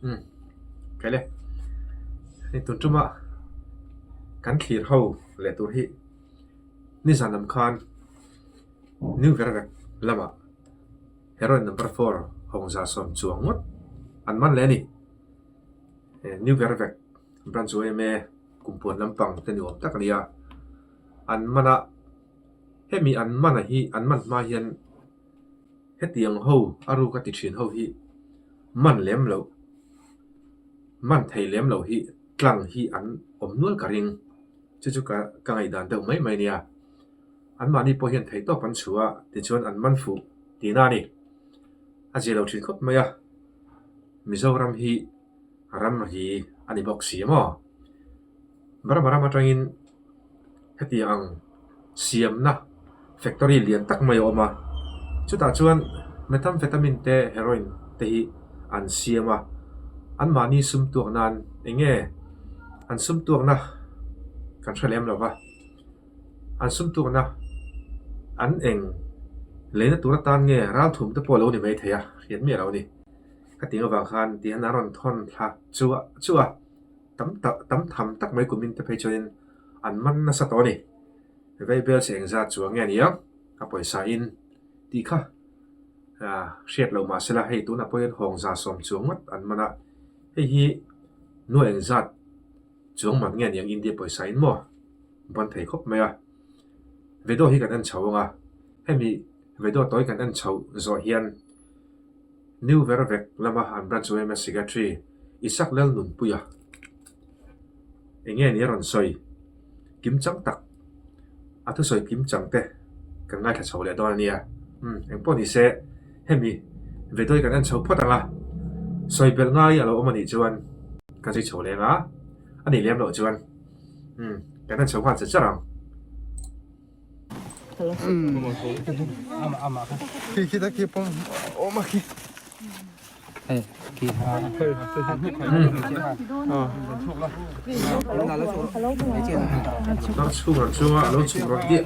Umm khaile hei tun tuma kan thlir ho leh tur hi nizan lam khan New Vervek lamah Heroin number four hawngza sawm chuang ngawt an man leh a ni. New Vervek branch yma kumpuan lampang te ni awm tak a ni a, an man a hemi an man a hi an man hma hian hetiang ho a ruk a ti thin ho hi man lem loh man thei lem loh hi tlang hi an awm nual ka ring chu chu ka ka ngaihdan deuh mai mai a nia anmahni pawh hian theihtawp an chhuah a tichuan an man fuh tihna a ni a zia lo thin khawp mai a Mizoram hi ramri a ni bawk si maw Burma ram atangin hetiang ang siamna factory lian tak mai a awm a chutah chuan methamphetamine te heroin te hi an siam a anmahni sum tuak nan eng nge an sum tuakna kan hre lem lo va an sum tuakna an eng leina tur atan nge ralthum te pawh a lo ni maithei a hriat miah lo a ni hetiang avang khan tihian a rawn thawn thla chuah chuah a. Tam tak tam tham tak mai kumin te phei chuanin an man nasa tawh a ni. Vaibel che engzat chuang nge a nia a pawisa in tih kha hriat loh mah sela hei tunah pawhin hawngza sawm chuang ngawt an man a, hei hi nuai engzat chuang man nge a niang India pawisa in maw ban thei khawp mai a. Video hi kan en chho ang a, hemi video tawi kan en chhoh zawh hian New Vervek lama an branch yma Secretary Isak Lalnunpuia eng nge ni a rawn sawi kim chang tak a thusawi kim chang te kan ngaithla chho leh dawn a nia. Umm eng pawh ni se hemi vedawi kan en chho phawt ang a, sawi belh ngai a lo awm a nih chuan kan sawi chho leng a, a nih lem loh chuan umm kan en chho nghal che char ang. Motor chhung ang chunga a lo chhuk rawt diah.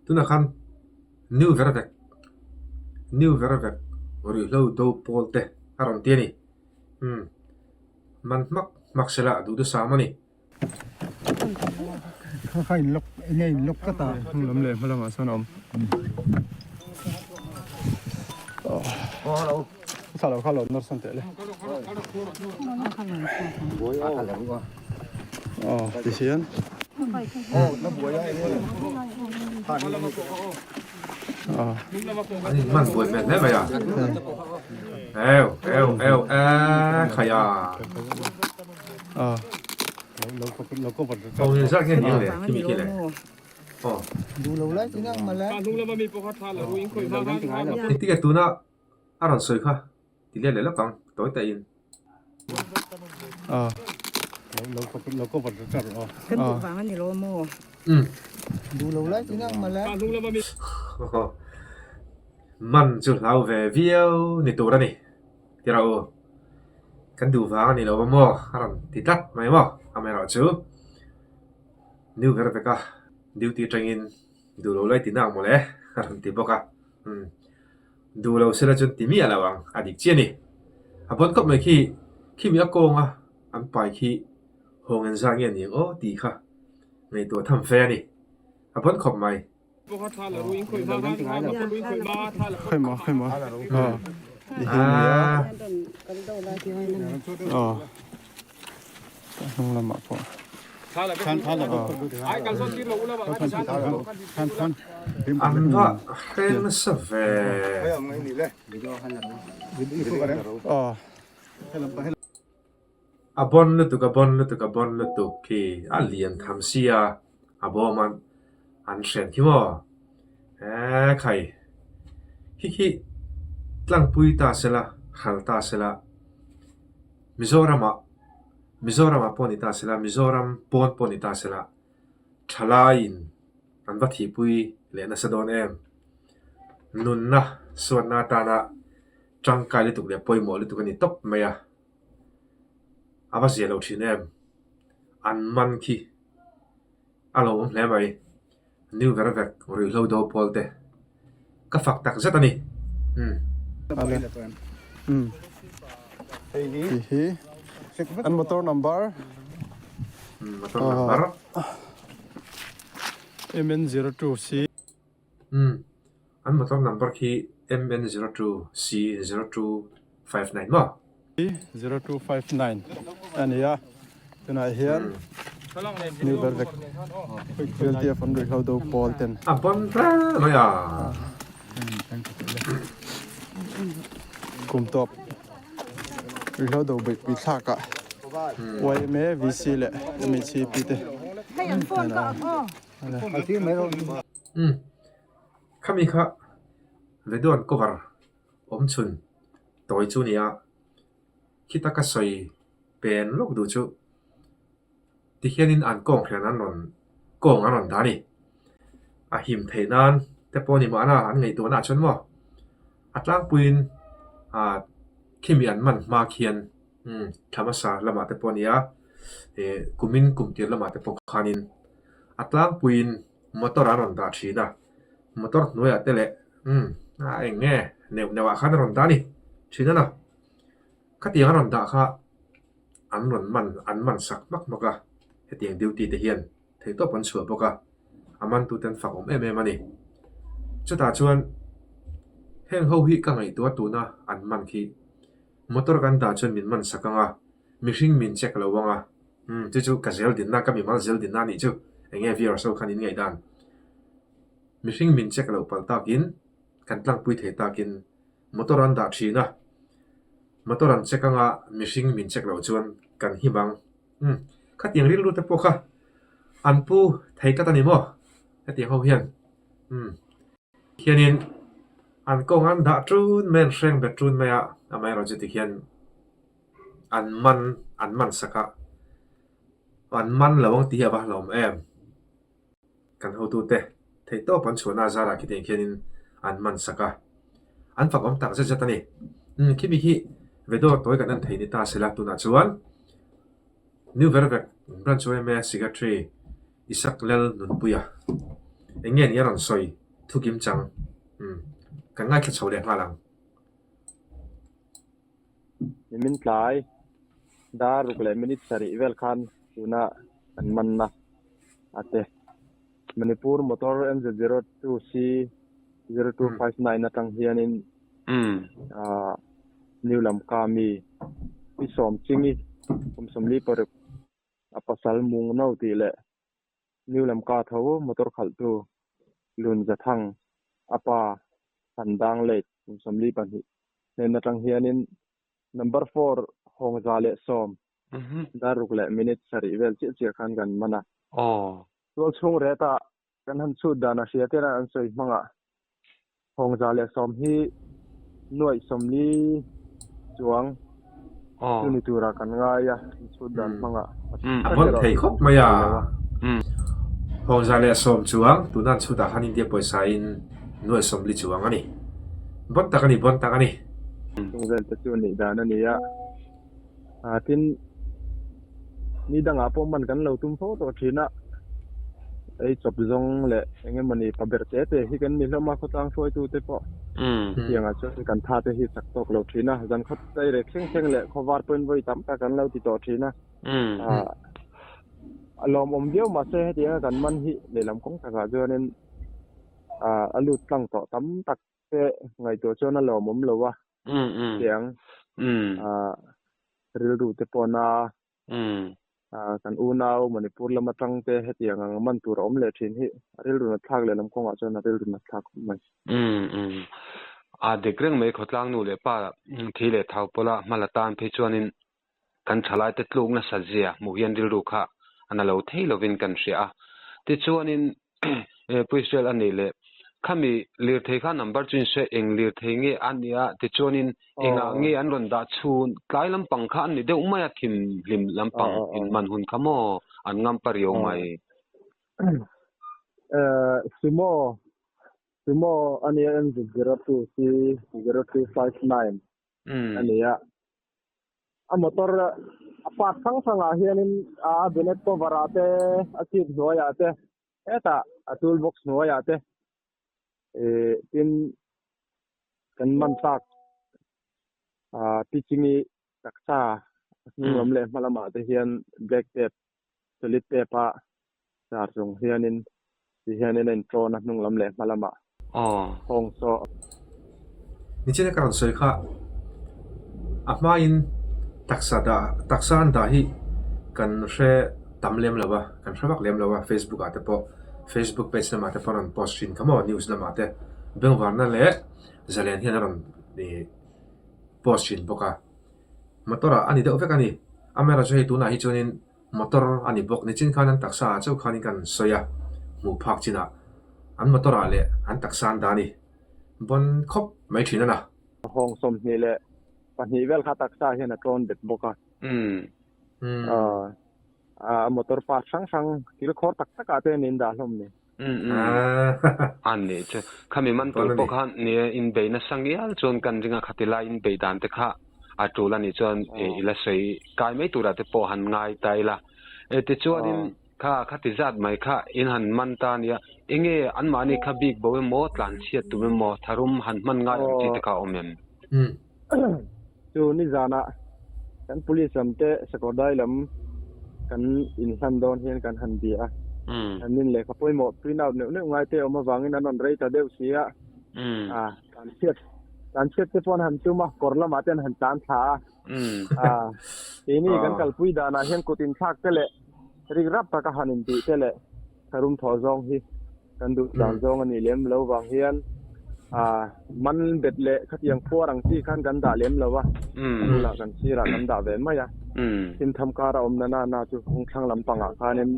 Tunah khan New Vervek New Vervek ruihhlo do pawl te a rawn ti a ni. Umm man hmak hmak sela duh dusam a ni. Kha kha in lock enge in lock tlat a. Hnung lam leh hma lamah sawn a awm. Aw hello. Kha lo kha lo nawr sawn teh le. Aw tihian. An in man buai hmel hle mai a. Eu eu eu e khai a. Aw ni zat nge ni le khi mi khi le. Aw. Engtik e tuna a rawn sawi kha ti let leh lawk ang tawi ta in. Man chu hlau ve viau ni tur a ni ti rawh u. Kan duh vang a ni lo va maw a rawn ti tlat mai maw amaherawhchu new ber vek a duty atangin duh lo lai ti nak mawle a rawn ti bawk a umm. Duh lo sela chuan ti miah lo ang a dik chiah a ni. A bawn khawp mai khi khimi a kawnga an pai khi hawng en zar nge ni ang aw tih kha ngaihtuah tham fe a ni. A bawn khawp mai. An va hreng nasa ve. A bon lutuk a bon lutuk a bon lutuk khi a lian tham sia a bawm a an hren khi maw eee khai khi khi tlangpui ta sela hral ta sela Mizoramah Mizoramah pawh ni ta sela Mizoram pawn pawh ni ta sela thalaiin an va thihpui leh nasa dawn em nunna suatna atana tangkai lutuk leh pawimawh lutuk a ni tawp mai a a va zia lo thin em an man khi. A lawmawm hle mai. New Vervek ruihhlo do pawl te ka fak tak zet a ni. Umm. Umm. Tih hi an motor number. Umm motor number. MN 02 C. Umm an motor number khi MN 02 C 0259 maw? 0259 a ni a, tunah hian New Vervek VLTF an ruihhlo do pawl ten. A bon hle mai a. Kum tawp ruihhlo do beihpui thlakah yma, VC leh MHCP te Umm khami kha video an cover awm chhun tawi chu nia khita ka sawi pen lawk duh chu tikhianin an kawng hrian an rawn kawng an rawn dah a ni. A him theih nan te pawh a ni mahna an ngaihtuahna ah chuan maw a tlangpuiin ah khimi an man hma khian umm thla hmasa lamah te pawh a ni a ih kumin kum tir lamah te pawh khanin a tlangpuiin motor an rawn dah thin a motor hnuaiah te leh umm a eng nge neuh neuh ah khan a rawn dah a ni thin a na khatiang a rawn dah kha an rawn man an man sak hmak hmak a hetiang duty te hian theihtawp an chhuah bawk a a man tute an fak awm em em a ni chutah chuan heng ho hi ka ngaihtuah tuna an man khi motor kan dah chuan min man sak ang a mihring min check lo ang a umm chu chu ka zel dinna ka mimal zel dinna a nih chu eng nge viewers ho khan in ngaihdan. Mihring min check loh palh takin, kan tlangpui thei takin motor an dah thin a, motor an check anga mihring min check loh chuan kan him ang. Umm, khatiang rilru te pawh kha an pu thei tlat a ni maw? Hetiang ho hian umm hianin an kawng an dah ṭun mai, an hreng bet ṭun mai a, amaherawhchu tikhian an man an man sak a, an man lo ang tih hi a va hlauhawm em. Kan hotute theihtawp an chhuahna zarah khitiang khianin an man sak a, an fak awm tak zet zet a ni. Umm khimi khi video tawi kan en thei ni ta sela tunah chuan New Vervek Branch yma Secretary Isak Lal Nunpuia eng nge ni a rawn sawi thu kim chang umm kan ngaithla chho leh nghal ang. Nimin tlai dar ruk leh minute sarih vel khan tuna kan manna a te. Manipur motor MZ02C 0259 atang hianin New Lamka mi Pi Sawmchingi kum 46 a pasal Mungno tih leh New Lamka tho motor khalhtu Lun Zathang a pa Thandang Lake kum 42 hnen atang hianin number four 10:10 dar ruk leh minute sarih vel chiah chiah khan kan man a. Tual chhung ret ah kan han chhut dan a hria tena an sawi hmang ah 10:10 hi nuaih 40 chuang chu ni tura kan ngai a an chhut dan hmang ah. A bon thei khawp mai a. 10:10 chuang tuna an chhut ah khan India pawisa in nuaih 40 chuang a ni. Bon tak a ni, bon tak a ni. Chung vel te chu nih dan a ni a. Tin, ni dangah pawh man kan lo tum fo tawh thin a, ei chawp zawng leh eng emawni pa ber te te hi kan ni hlawm a, khawtlang hruaitu te pawh hetiangah chuan kan tha te hi chak tawk lo thin a, zan khaw chei rek thleng thleng leh khaw var pawhin vawi tam tak kan lo ti tawh thin a, a lawmawm viau mahse hetianga kan man hi lehlam kawng takah chuanin a lut tlang tawh tam tak te ngaihtuah chuan a lawmawm lo a. Tiang rilru te pawh na kan unau Manipur lam atang te hetiang ang man tur a awm leh thin hi rilru nat thlak leh lam kawngah chuan a rilru nat thlak khawp mai. A dik reng mai khawtlang nu leh pa thi leh thau pawla hma la tan phei chuanin kan thalai te tluk nasa zia hmuh hian rilru kha a na lo thei lovin kan hria a. Tichuanin Pu Israel a nih leh khami lirthei kha number chu in hre eng lirthei nge a nia tichuanin engah nge an rawn dah chhun tlai lampang kha an ni deuh mai a thimhlim lampang in man hun kha maw an ngam pa riau mai. Sumo Sumo a nia MZ02C 0259 a ni a. A motor. A part hrang hrangah hianin a bonnet cover ah te, a seat hnuaiah te, hetah a tool box hnuaiah te ih tin kan man tlak ah Tichingi taksa hnung lam leh hma lamah te hian black tape solid tape a char chung hianin ti hianin a inṭawn a hnung lam leh hma lamah hawng saw. Nichina ka rawn sawi kha a hmain taksa dah taksa an dah hi kan hre tam lem lo a, kan hre vak lem lo a Facebook ah te pawh Facebook page lamah te pawh a rawn post thin kha maw news lamah te bengvarna leh zalen hian a rawn ih post thin bawk a motor ah a ni deuh vek a ni amaherawhchu hei tunah hi chuanin Motor a ni bawk. Nichin khan an taksa ah chauh khanin kan sawi a, hmuh phak chinah an motor ah leh an taksa an dah a ni. Bawn khawp mai thin a na. Hawng 22 vel kha taksa hian a tlawn bet bawk a. A motor part hrang hrang thil khawr tak tak ah te an indah hlawm ni. A nih chu. Khami man tur pawh khan ni inbei nasa ngial chuan kan ring a, khati lai inbei dan te kha a tul a nih chuan i la sawi kai mai turah te pawh han ngai ta ila. E tichuanin kha khati zat mai kha in han man ta a nia, enge anmahni kha bik bo emaw tlanchhiat tum emaw tharum han hman ngai ang chi te kha a awm em? Chu nizanah kan police lam te Sakawrdai lam kan inhlan dawn hian kan han bia a, an nin lehkha pawimawh print out neuh neuh ngai te awm avangin an rawn rei ta deuh si a, a tlanchhiat tlanchhiat te pawh an han tum a, kawr lamah te an han tlan thla a, a keini kan kalpui danah hian kut inthlak te leh rik rap taka han intih te leh tharum thawh zawng hi Kan duh dan zawng a nih lem lo vang hian man bet leh khatiang phuar ang chi khan kan dah lem lo a, a bulah kan sirah kan dah ve mai a. Thimtham kar a awm na na na chu kawng thlang lampangah khanin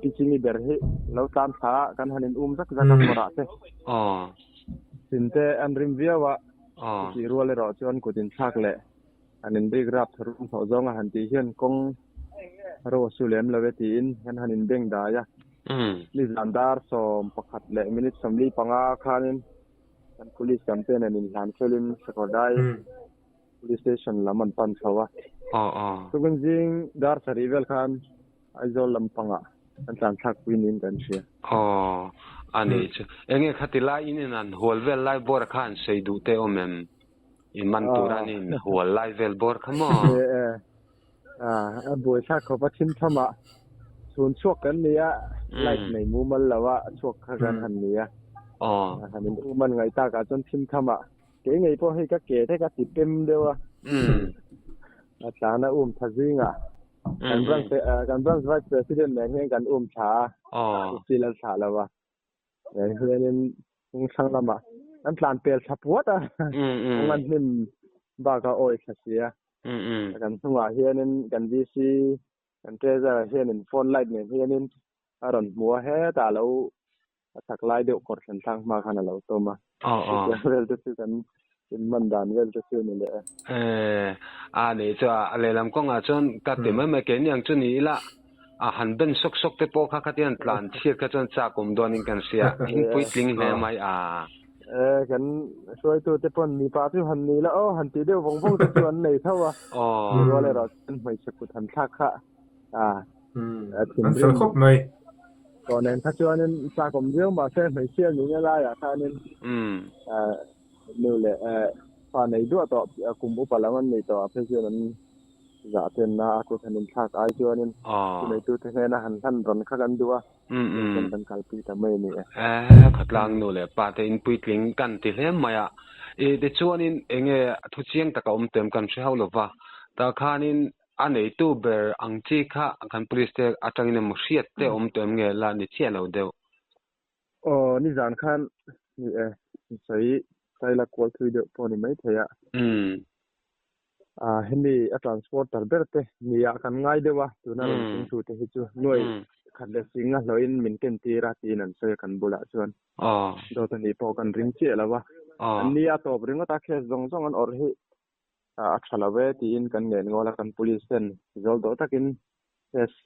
Pichini ber hi lo tlan thla a, kan han in um zak zak a kawrah te. Thin te an rim viau a, chutih rual erawh chuan kut inthlak leh an inrik rap tharum hlawh zawng a han tih hian kawng ro a su lem lo e tiin kan han inbeng dai a. Nizan dar 11 minute 45 khanin kan police lam ten an inhlan felin Sakawrdai Police Station lam an pan chho a. Tukin zing dar 7 vel khan Aizawl lampangah an tlan thlak pui niin kan hria. Aw, a nih chu. Enge khati lai in in an hual vel lai bawr kha an sawi duh te awm em? I man tur a nin hual lai vel bawr kha maw? E e, a buai thlak khawp a thim tham a, chhun chhuak kan ni a, light nei mumal lo a chhuak kha kan han ni a, han in um an ngaih tak ah chuan thim tham a, kei ngei pawh hei ka ke te ka ti pem deuh a, a tlan a um tha zing a, kan branch kan branch vice president nen hian kan um thla a, steel an thlah lo a. Nen hianin kawng thlang lamah an tlan pel thla puat a, kawng an hnim bak a awi thla si a. Kan hnungah hianin kan VC kan treasurer hianin phone light nen hianin a rawn hmu a, hetah lo a chak lai deuh kawr thlen thlak hma khan a lo tawm a. Chutiang vel te chu kan inman dan vel te chu a ni leh e. A nih chu a lehlam kawngah chuan ka ti mai mai keini ang chu ni ila a han ben sawk sawk te pawh kha khatiang tlan chhiat kha chuan chak awm dawnin kan hria in puitling hle mai a. E kan hruaitu te pawn mipa chu han ni la aw han tih deuh vawng vawng te chu an nei tho a. Ni rual erawh chuan hmeichhe kut han thlak kha a an fel khawp mai. Tawh nen kha chuanin chak awm viau mahse hmeichhia nihna laiah khanin nu leh fa nei duah tawh kum upa lam an nei tawh ah phei chuan an zah ten a a kut han inthlak ai chuanin thuneitute hnena han hlan rawn kha kan duh a chuan kan kalpui ta mai a ni e. Khawtlang nu leh pa te in puitling kan ti hle mai a, i tichuanin enge thu chiang taka awm tem kan hre hauh lova, tah khanin a neitu ber ang chi kha kan police te atangin emaw hriat te awm tawh em nge la ni chiah lo deuh. Aw, nizan khan ni e, sawi saila kual thui deuh pawh ni maithei a. Ah, hemi a transporter ber te nia kan ngai deuh a, tuna rawn chhung thu te hi chu nuai khat leh sing a hlawhin min ken tir a tiin an sawi a kan bulah chuan. Dawt a nih pawh kan ring chiah lo a. An ni a tawp ringawt a, case zawng zawng an awrh hi a tha lo e tiin kan ngen ngawl a, kan police ten zawl dawh takin case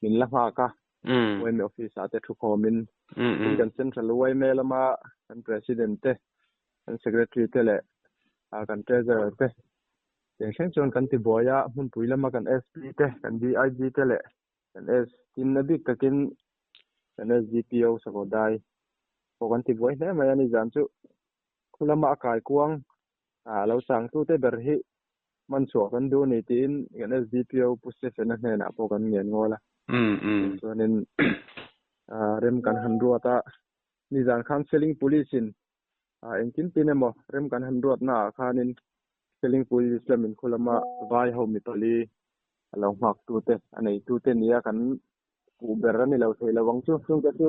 min la nghak a. Yma office ah te thukhawmin tin kan Central yma lama kan President te, kan Secretary te leh kan Treasurer te Tiang thleng chuan kan tibuai a, hmunpui lama kan SP te, kan DIG te leh kan S tin a bik takin kan SDPO Sakawrdai pawh kan tibuai hle mai a ni zan chu. Khu lama a kaikuang a lo changtute ber hi man chhuah kan duh a ni tiin kan SDPO Pu Stephen-a hnenah pawh kan ngen ngawl a. Chuanin rem kan han ruat a, nizan khan Seling Police in engtin tin emaw rem kan han ruat naah khanin Seling Police lamin khu lama vai ho mi pali a lo nghaktute a neitute nia kan puh ber a ni lo thei lo ang chu. Chungte chu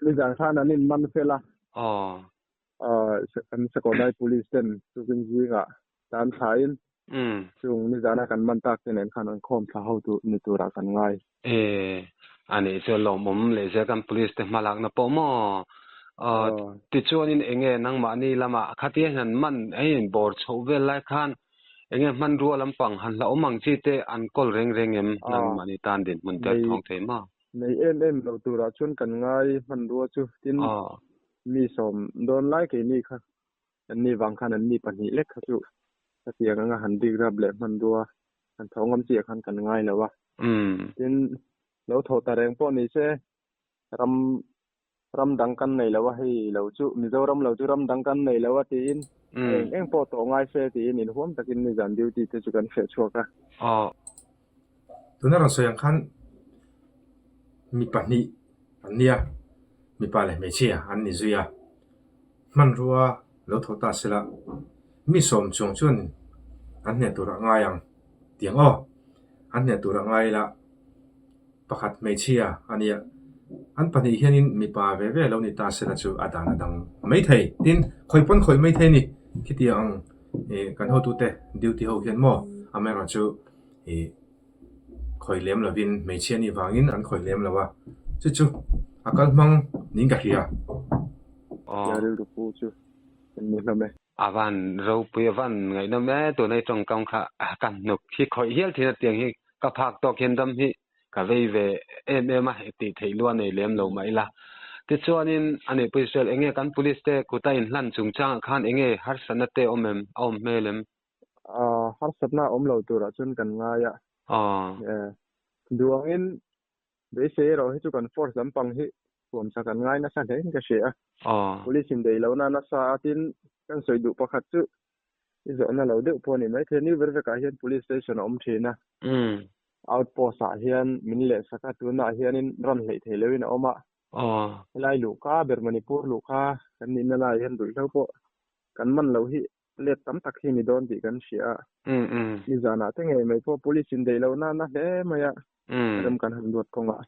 nizan khan an inman fel a. Kan Sakawrdai Police ten tukin zingah tan thlain chung nizana kan man tak te nen khan an khawm thla ho tur ni turah kan ngai. E, a nih chu lawmawm leh zel kan Police te hmalakna pawh maw? Tichuanin enge nangmahni lamah khatia hian man a inbawr chhoh vel lai khan enge hmanrua lampang han hlauhawm ang chi te an kawl reng reng em nangmahni tan dinhmun te an thawng thei maw? Nei em em lo turah chuan kan ngai hmanrua chu tin Mi sawm dawn lai keini kha an ni vang khan an ni pahnih lek kha chu hetiang anga han dik rap leh hmanrua han tho ngam chiah khan kan ngai lo a. Tin, lo tho ta reng pawh ni se ram ram dang kan nei lo a, hei lo chu Mizoram lo chu ram dang kan nei lo a tiin eng eng pawh tawh ngai se tiin inhuam takin nizan duty te chu kan hreh chhuak a. Tuna rawn sawi ang khan mi pahnih an nia, mipa leh hmeichhia an ni zui a, hmanrua lo tho ta sela mi sawm chuang chuan an hneh tur a ngai ang tiang aw, an hneh tur a ngai ila pakhat hmeichhia a nia, an pahnih hianin mipa ve ve lo ni ta sela chu a dan a dang maithei tin khawih pawn khawih maithei a ni khitiang ang ih kan hotute duty ho hian maw amaherawhchu ih Khawih lem lovin hmeichhia nih vangin an khawih lem lo a, chu chu a kal hmang niin ka hria. Tia rilru pu chu kan ni hlawm e. A van ropui a van ngaihnawm e, tuna i tawngkam kha ka hnuk hi khawih hial thin a tiang hi ka phak tawk hian dam hi ka vei ve em em a tih theih lua nei lem lo mah ila. Tichuanin a nih pawh Israel enge kan police te kuta inhlan chungchangah khan enge harsatna te awm em a awm hmel em? Harsatna awm lo turah chuan kan ngai a. Duangin beisei erawh hi chu kan force lampang hi thuamsa kan ngai nasa hle in ka hria a. Police in dei lohna nasa a tin kan sawi duh pakhat chu i zawhna lo deuh pawh a ni maithei. New Vervek ah hian police station a awm thin a. Outpost ah hian min lehsak a, tunah hianin rawn hleih thei loin a awm a. Helai luhka ber Manipur luhka kan nihna laiah hian ruihhlo pawh kan man loh hi let tam tak hi ni dawn tih kan hria a. Nizanah te ngei mai pawh police in deih loh nana hle mai a, rem kan han luat kawngah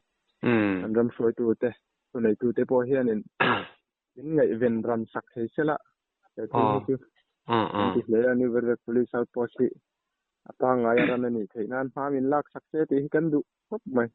kan ram hruaitute, thuneitute pawh hianin min ngaihven ran sak thei sela he thil hi chu kan ti hle a, New Vervek Police Outpost hi a pangngai a ran a nih theih nan hma min lak sak se tih hi kan duh khawp mai.